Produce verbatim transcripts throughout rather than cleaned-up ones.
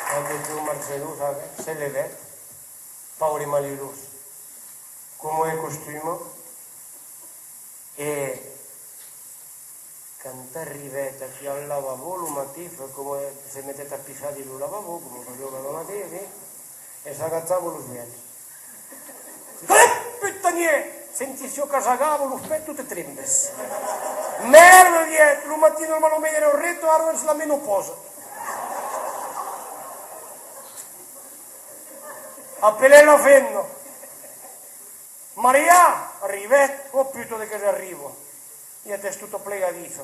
Aqueste marchador, sabe, se levèt, paure malurós, coma de costuma, e quand arribèt aquí al lavabo lo matin, fa coma se metèt a pissar dins lo lavabo, coma fasiá cada matin, e, e s'agachava los uèlhs. Eh, putanièr! Sentissiá qu'asagava los pès totes trembes. Mèrda, dièt, lo matin normalament èra reta, ara es la menopausa. Apelèt la femna. Maria! Arribèt? Ò puta, de qu'es arriba! Dièt, es tota plegadissa.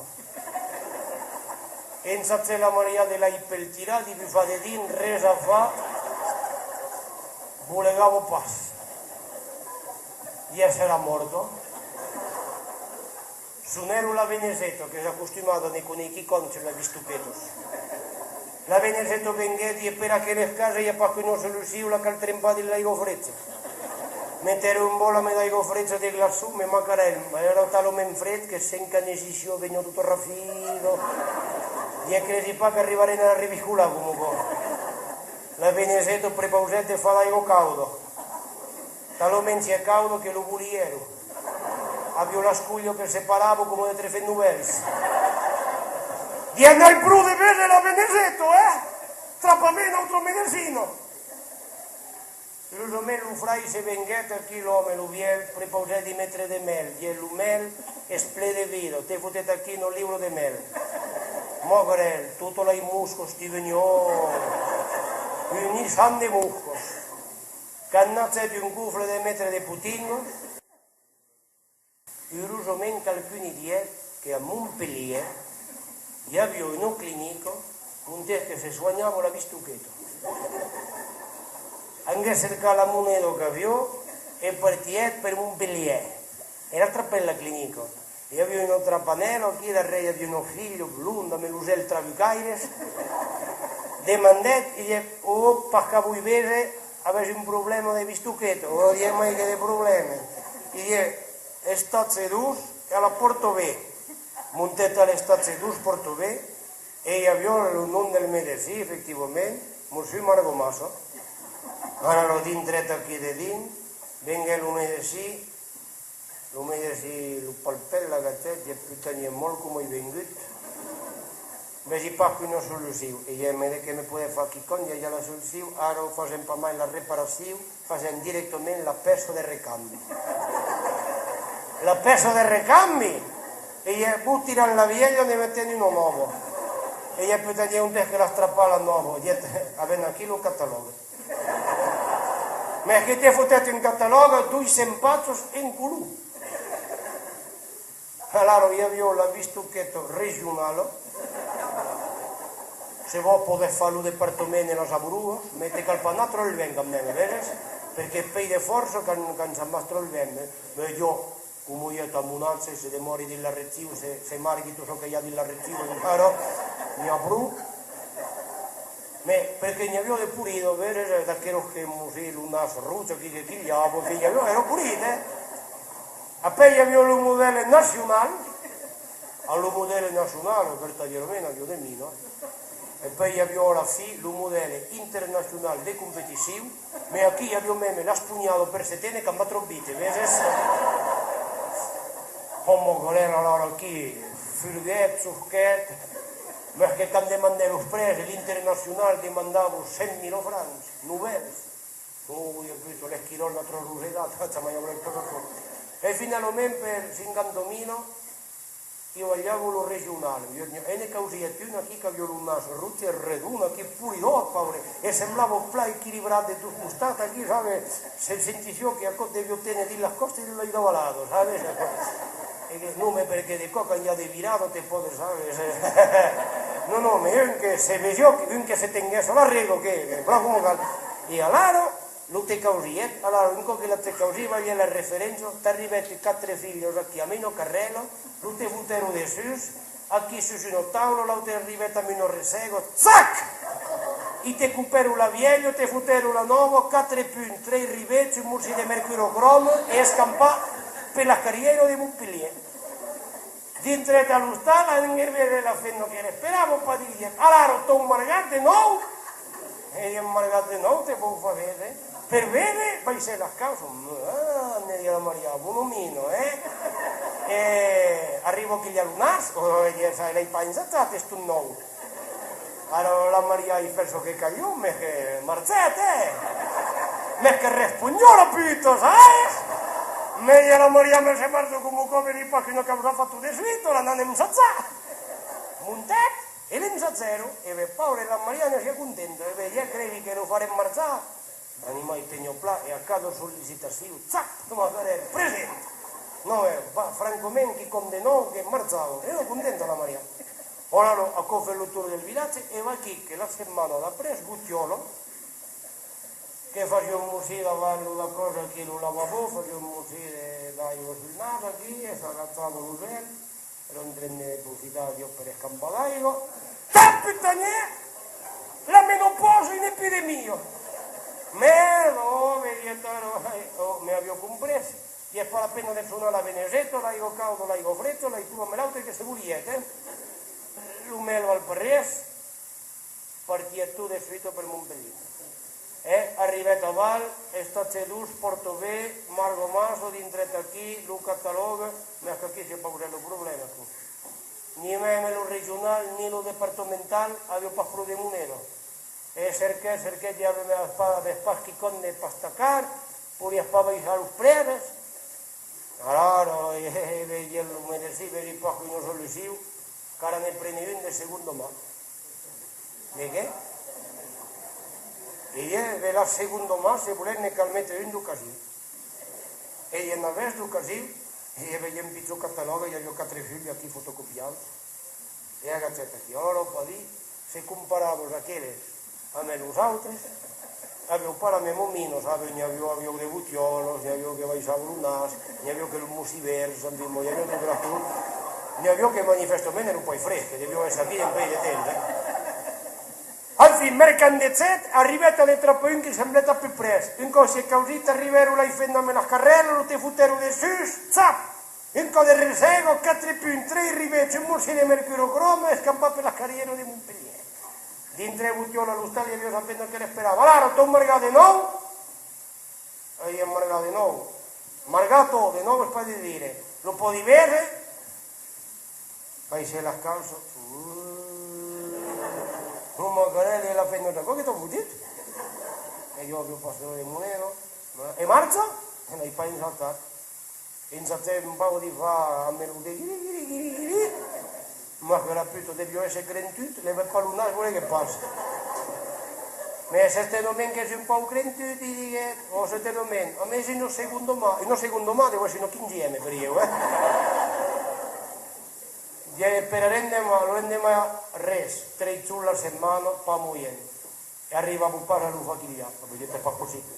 Ensagèt la Maria de l'ai pel tirar, de bufar dedins, res a far, bolegava pas. Dièt, serà mòrta. Sonèron la Venezeta, qu'es acostumada a ne conéisser quicòm sus las bistoquetas. La Venezeta venguèt, dièt, per aqueles cases i a pas qu'una solucion, la cal trempar dins l'aiga freja. Metèron un bòl ambe d'aiga freja, de glaçons, me macarèl, èra talament freg que sens qu'anèsse issiá veniá tota rafida. Dièt, cresi pas qu'arribarem a la reviscolar coma aquò. La Venezeta prepausèt de far d'aiga cauda. Talament siá cauda que lo boliguèron. Aviá las colhas que se paravan coma de trefèth novèls. Dièt, n'ai pro de véser la Venezeta, eh! Trapa-me una autra medecina! Urosament lo fraire se venguèt, aquí l'òme, lo vièlh, prepausèt de metre de mèl, dièt, lo mèl es plen de vida, te fotèt aquí una liura de mèl. Magrèl, totas las moscas t'i venián, un issam de moscas. Qu'anagèt un cofre de metre de potingas, Urosament qualqu'un i dièt que a Montpelhièr i aviá una clinica onte que se soanhava la bistoqueta. Anguèt cercar la moneda qu'aviá e partièt per Montpelhièr. E l'atrapèt la clinica. I aviá una trapanèla aquí, darrèr i aviá una filha blonda amb los uèlhs trabucaires. Demandèt, i dièt: «Ò, pas qu'avui véser, avètz un problèma de bistoqueta?» «Ò, dièt, mai que de problèma.» I dièt: «Estatge dos, a la Pòrta B.» Montèt a l'estatge dos, Pòrta B, e i aviá lo nom del medecin, efectivament, Mossur Margomassa. Ara lo dintrèt aquí dedins, venguèt lo medecin, lo medecin lo palpèt, l'agachèt, dièt: «Putanièr, mòl coma ai vengut, vesi pas qu'una solucion.» E dièt: «Mès de qué me podètz far quicòm?» Dièt: «I a la solucion, ara fasèm pas mai la reparacion, fasèm dirèctament la pèça de recambi.» «La pèça de recambi?» E dièt: «Vos tiram la vièlha, ne metèm una nòva.» E dièt: «Putanièr, onte es que l'as trapat la nòva?» Dièt: «Avèm aquí lo catalòg.» «Mès que te fotèt un catalòg, dos cents pajas en color.» Alara i aviá la bistoqueta regionala. Se vòls, podètz far lo departament e las abrugas, mès te cal pas anar tròp luènh quand même, veses? Perque pèi de fòrça quand, quand se'n va tròp luènh, eh? Mès jo, coma i a a mon atge, se demòri dins la region, se, se margui tot çò que i a dins la region encara, n'i a pro. Mès perque n'i aviá de polidas, veses, d'aquelas que mos i lo nas roge aquí que quilhava, que i aviá, èra polit, eh? Apèi i aviá lo modèl nacional, a lo modèl nacional, vertadièrament, aviá de mina. E pèi i aviá a la fin lo modèl internacional de competicion, mès aquí i aviá mème l'esponhada per se téner quand va tròp vite, veses? Ò, magrèl, alara aquí, furguèt, sosquèt, mès que quand demandèt los prèses, l'internacional demandava cent mila francs novèls. Ò, dièt: «Puta, l'esquiròl n'a tròp rosegat, jamai aurem pas aquò.» E finalament, per cinquanta mila, i balhava lo regional. E ne causèt un aquí qu'aviá lo nas roge e redond, aquí, polidòt, paure, e semblava plan equilibrat de dos costats, aquí, sabes, se sentissiá que aquò deviá téner dins las còstas e dins las davaladas, sabes? E que, non, mès perque de còps quand i a de viradas, te pòdes, sabes? Non, non, mès un que se vesiá, un que se tenguèsse a la rega, que, que plan coma cal. E alara, lo te causèt, alara, un còp que la te causèt, balhèt la referéncia, t'arribèt quatre filhas aquí amb una carrèla, lo te fotèron dessús, aquí sus una taula, l'aute arribèt amb una ressèga, tsac! I te copèron la vièlha, te fotèron la nòva, quatre punts, tres rivets, un morcin de mercurocròme e escampat per las carrièras de Montpelhièr. Dintrèt a l'ostal, anguèt véser la femna que l'esperava, pas, diguèt: «Alara, ton margat de nòu?» E diguèt: «Margat, de nòu, te vau far véser.» «Per véser?» «Baissèt las cauças.» «Ah», ne diguèt la Maria, «bona mina, eh?» E arriba aquí a lo nas, o, e diguèt: «Sai, l'ai pas ensajat, es tot nòu.» Ara la Maria i fèt çò que caliá, mès que marchèt, eh! Mès que responiá la puta, sabes? Mès e la Maria, mès se marcha coma aquò, veni pas qu'una causa fata de suita, la n'anem ensajar. Montèt, e l'ensajèron, e ben, paure la Maria ne siá contenta, e ben, ja crevi que lo farem marchar. Animai teniá plan, e a cada sollicitacion, tsac, toma, carèl, present! Non, eh, va, francament, quicòm de nòu que marchava, era contenta la Maria. Ora, lo, aquò fèt lo torn del vilatge, e vaquí que la setmana d'après, Gotiòla, que fasiá un mocin davant lo, la còsa aquí, lo lavabò, fasiá un mocin de, d'aiga sul nas aquí, e s'agachava lo zel, era en tren de profitar, Dios, per escampar d'aiga. Tap, putanièr! La menopausa, una epidemia! Mèrda, ò, me diguèt ara, ai, ò, me aviá comprés. Diguèt: «Pas la pena de sonar la venuseta, l'aiga cauda, l'aiga freda, l'aiga tu amb l'autre que se volièt, eh?» Lo mèl val per res, partièt tot de suita per Montpelhièr. E arribèt aval, estatge dos, pòrta ben, marga massa, dintrèt aquí, lo catalòga, mès qu'aquí se pausèt lo problèma, tu. Ni mème lo regional ni lo departamental aviá pas pro de moneda. E cerquèt, cerquèt, diguèt: «Mès pas, avètz pas quicòm de pas tacar? Podiatz pas baissar los prètz?» Ara, ara, e, e, e, e lo medecin, vesi pas qu'una solucion, qu'ara ne prene un de segonda man. De qué? E, e, de la segonda man, se volètz, ne cal metre un d'ocasion. E i en avètz d'ocasion, e, e, veièm pichon catalòg, i aviá quatre fulhs aquí fotocopiaus. E agachèt aquí, ò, lo pòdi, se comparavas aqueles ambe los autres, avián pas la mèma mina, sabes, n'i aviá, aviá de botiòlas, n'i aviá que baissavan lo nas, n'i aviá que los mocins verds, enfin, bon, i aviá tot lo, n'i aviá que manifestament èran pas fresques, devián èsser aquí dempuèi de temps, eh. Enfin, mercant de set, arribèt a ne trapar un que semblèt a pus près. Un còp se causit, arribèron las femnas ambe las carrèlas, lo te fotèron dessús, txap! Un còp de ressèga, quatre punts, tres rivets, un mocin de mercurocròme escampat per las carrièras de Montpelhièr. Dintrèt Botiòla a l'ostal, i aviá sa femna que l'esperava. Alara, tot margat de nòu? Ai, margat de nòu. Margat tot de nòu, es pas de dire. Lo pòdi véser? Baissèt las cauças. Lo macarèl e la femna: «Aquò que t'an fotut?» E jo aviá pas de moneda. E marcha? E l'ai pas ensajat. Ensajèt un pauc de far ambe lo de guiri, guiri, guiri, guiri. Mas que la puta deviá èsser crentut, levèt pas lo nas, volguèt pas. Mès certainament qu'es un pauc crentut, i diguèt, ò, certainament. A mès una segonda man, una segonda man, deu èsser una quinzièma per ieu, eh? Diguèt: «Esperarem deman», lo lendeman, res, tres jorns la setmana, pas moien. E arribavan pas a lo far quilhar, perque èra pas possible.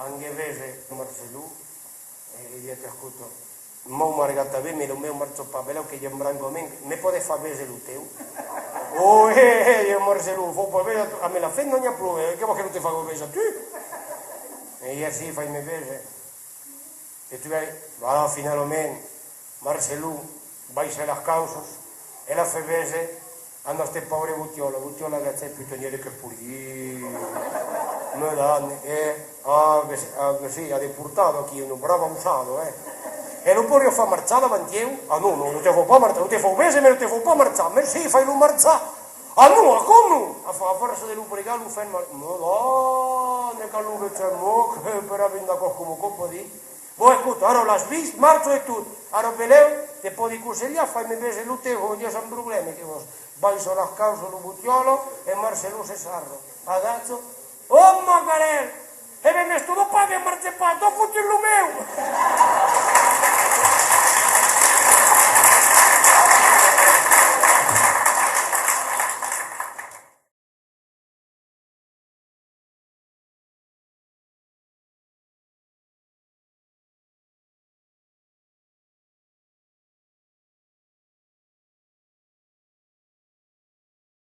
Anguèt véser Marcelon, e li diguèt: «Escota, mòu margat tanben, mès lo mèu marcha pas, belèu que i a un brancament, me pòdes far véser lo teu?» «Ò, è, è, è, Marcelon, fau pas véser, ambe la femna n'i a pro, e que vòs que lo te faga véser tu?» «E ieu sì, fai-me véser.» E tu vei, voilà, finalament, Marcelon baissèt las cauças e la fèt véser a nòste paure Botiòla. Botiòla agachèt: «Putanièr, qu'es polit, madame, eh, ah, que sí, ah, que sí, a de portada aquí, una brava ossada, eh.» «E lo pòdi far marchar davant ieu?» «Ah non, non, lo te fau pas marchar, lo te fau véser, mès lo te fau pas marchar.» «Mès sì, fai-lo marchar.» «Ah non, aquò non!» A fa-, a fòrça de lo pregar, lo fèt mar-, madame, ne cal lo vegèt, mès que per aver un d'acòrd coma aquò, pòdi. Bon, escota, ara l'as vist, marcha e tot. Ara, belèu, te pòdi conselhar, fai-me véser lo teu, o Dieu, sens problèma, que vòs. Baissa las cauças lo Botiòla e Marcelon se sarra. Agacha: «Ò, macarèl! E ben, mès tu non pas que marche pas, t'an fotut lo mèu!»